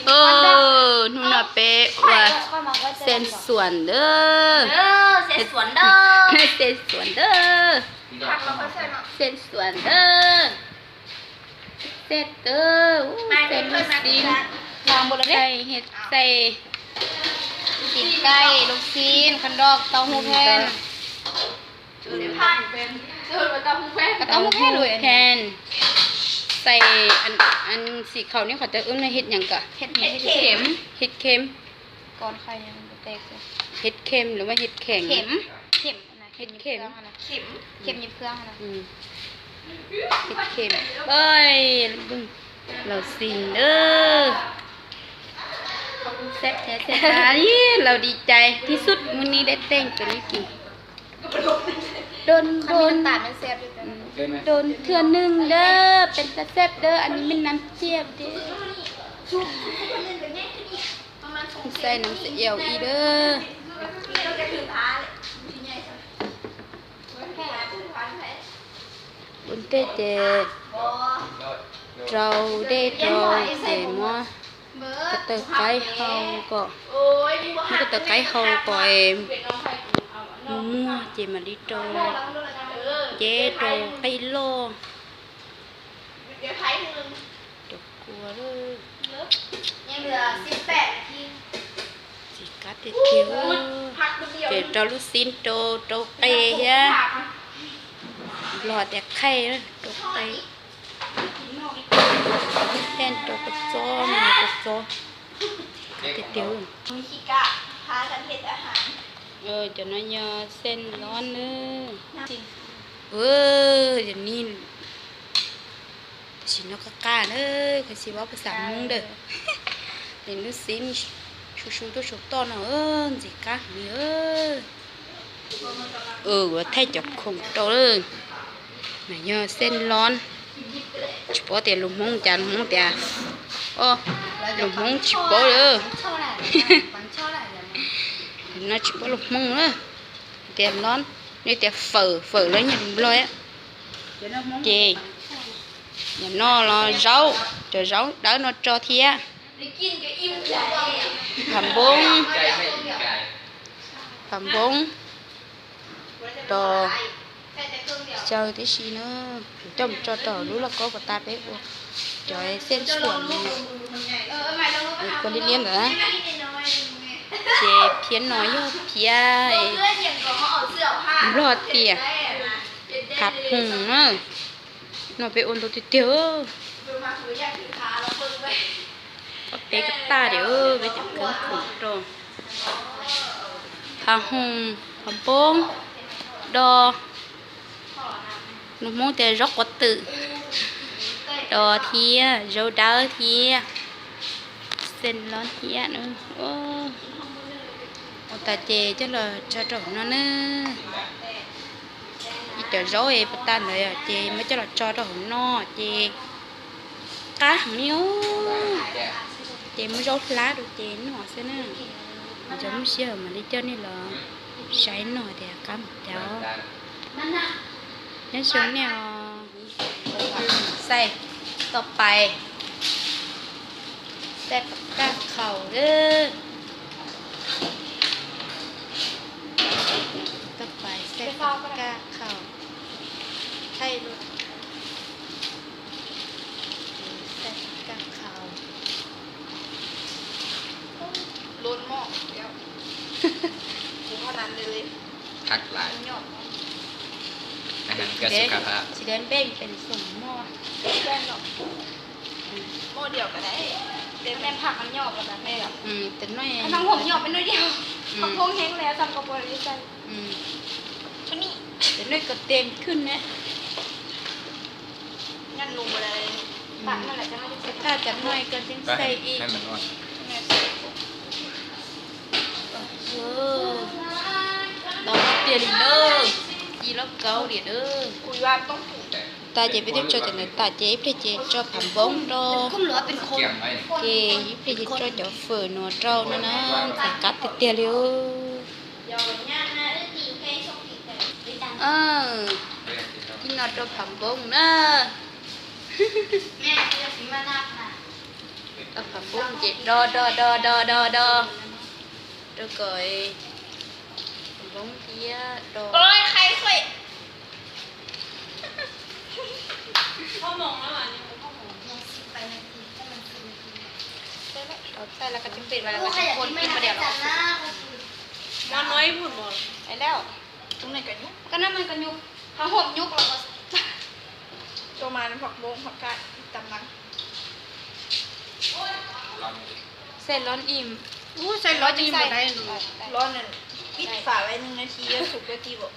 Hnub no peb ua xeeb xuam ntawd. Xeeb xuam ntawd. Xeeb xuam ntawd. Xeeb ntawd, xeeb lub xib, xeeb, xeeb tim kaij, lub xib, qhov nroj, tau hu pheej. Tau hu pheej. Xais, xim khaum neb qhov tias wb no hit nyeem kom hit khem. Hit khem los hit khem. Hit khem. Hit khem. Laus xis na. Laus di cai tib xub mus ni deb teej pem li kis. Doon doon, doon thwj neeg dawb, pes tas xeb dawb, ani me nam ciaj deb. Xais nam xais yaus ib dawb. Ua ntej ces rau dej rau ces muab ko taw qaib hau kom, muab ko taw qaib hau kom mus muag ces mam li rau nceb rau qij loj. Cov kua, ntxim qab tiag tiag. Ces rau lub xib rau, rau qe thiab. Nplog tias qhej, rau qe. Thiab rau kua txob, kua txob tiag tiag. Cov no yog xeeb lob na. Yog ni, tam sim no qab qab na, koj tsis paub phas xas Hmoob dawb. Nws lub xib su su tuaj saum toj no, ntxim qab heev li. Ua thaij cov khoom rau lawm. Mas yog xeeb lob, tsis paub tias lus Hmoob cas, lus Hmoob tias, o, lus Hmoob tsis paub li. No tsis paub lus Hmoob na. Tias lob, nej tias fawm, fawm los yog lus Nplog. Ces yog no los zaub, cov zaub dawb no tso thiab. Phav npoob, phav npoob, tos xyaw tib si na. Kuv coj mus tso rau lub lauj kaub kom tas peb ua cov xeeb xuam kua liab liab ntawd. Ces phiab no yog phiab Nplog tias phav phoom na. No peb ua ntau tiag tiag. Peb ko taj li peb cov khoom rau. Phav hoom, phav npoob, do, lus Hmoob tias zaub quav twm, do thiab zaub dawb thiab, xeeb lob thiab. Ua tas ces coj los tso rau hauv no na. Ib cov zaub es puas tas ntawd ces muab coj los tso rau hauv no ces qab heev li. Ces muab zaub hlab rau ces noj xwb na. Cov muaj sij hawm mam li coj nej los saib noj tias qab mus cas. Nyob zoo nej os. Xais toj pais, xais pas kaj khaum lawm. Toj pais xais pas kaj khaum, thaij lub, xais pas kaj khaum. Tsis dev npej pes xoom moj. Tes nuj ko tes khwb ne. Thaj cov nuj ko tseem xais ib. Ntau tiag li na, ci loj kaub li na. Tas ces peb twb tso cov ntawd tas ces ib pliag ces tso phav npoob rau, ces ib pliag ces tso cov fawm no rau no na, ntxim qab tiag tiag li. Ib no rau phav npoob na. Tau qhov npoob ces do do do do do do, rau kom npoob thiab do. Mov no ib vuag mov. Ai lawm. Koj nab mas koj nyuj, hov hom nyuj los. Cho mà nọc bông hoặc cạn tầm lắng. Xej lon im. Ub, xej lon im mas dai. Lon pib pham vaj neeg na si yuav sum koj ti bo.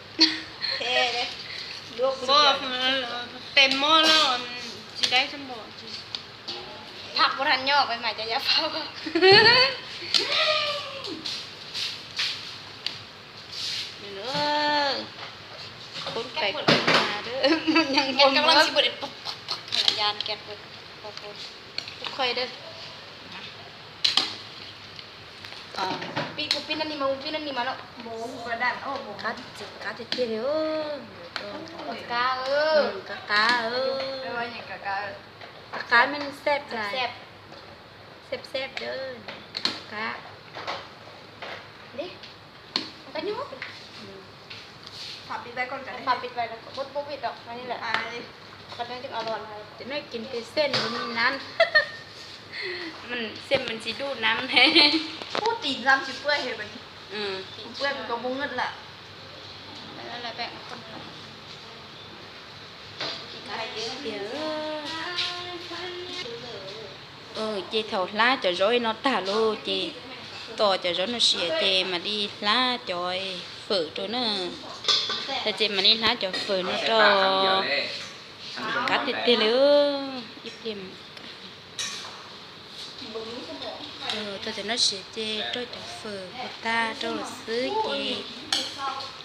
Tes mob los tsis dai xab npom. Phaj puas than nyob pais mas cov yav phaj. Khub pais kuv na, nyeej npua mab. Yan khuai dawb. Pib kuv pib nab ni mas, kuv pib nab ni mas no. Qab tiag tiag li. Qab, qab, qab, qab me xeb, xeb xeb dawb, qab. Ces nej kis tes xej nws ni nab, xej mas tsis dub nab. Pub tim nab tsis puaj he, puaj ko muaj ngwj lawm. Ces thaum hlab cov zaub no tag lauj ces tos cov zaub no siav ces mam li hlab cov fawm rau na. Tag ces mam li hlab cov fawm no rau. Qab tiag tiag li. Ib pliag. Tau cov no siav ces rau cov fawm ua tag rau lawm xwb ces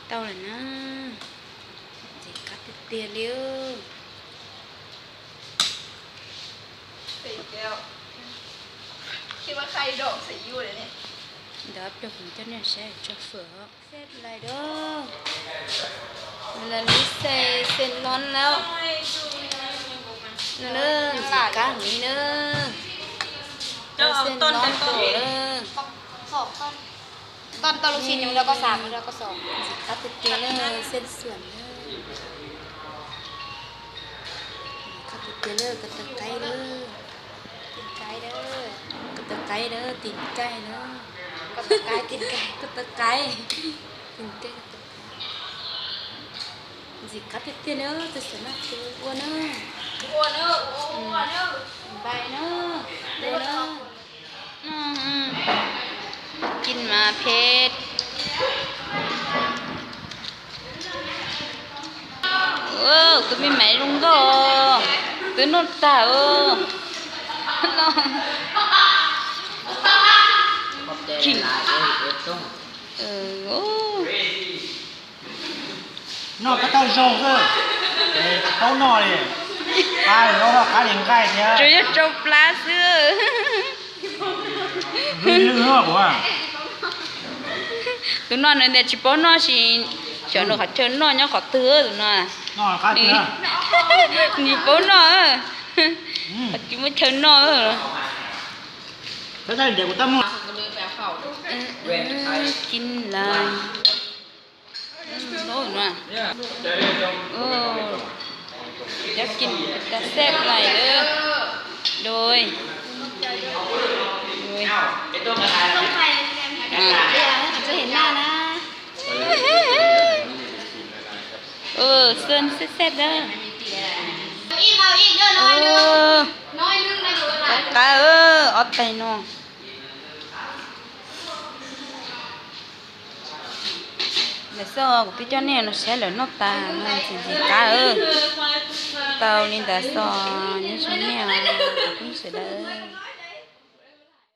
tau lawm na. Ntxim qab tiag tiag li. Ntawd pliag kuv coj nej saib tsob fawm os. Xeb lais dawb. Lawv lub xej, xej lon lawm. Ntxim qab heev li na. Tau xej lon tus lawm. Ntxim qab tiag tiag na, xej xuam na. Ntxim qab tiag tiag na, ko taw qaib na. Ko taw qaib na, tim kaij na. Ko taw qaib. Tim kaij ko taw qaib. Ntxim qab tiag tiag na, tus xov no tus ua na. Npais na, ua na. Kis mas phem. Tus me maiv zoo nkauj, twb noj tag. Noj koj tau zoo xwb, tsis paub noj li. Qab li nqaij thiab. Tsuas yog tsau plab xwb. Tus no nws tias tsis paub noj, sis xyov nws qhov chaw noj nyob qhov twg tus no. Tsis paub noj, qhov tsis muaj chaw noj. Kis lais. Cov kis tas xeb lais lawm. Dui. Xeb xeb dawb. Qab qab, ob tais no. Ntawm xoj kuv twb coj nej los saib lawm noj tas no, ntxim ntxim qab. Tau li ntawd xoj, nyob zoo nej os cov phooj ywg sawv daws.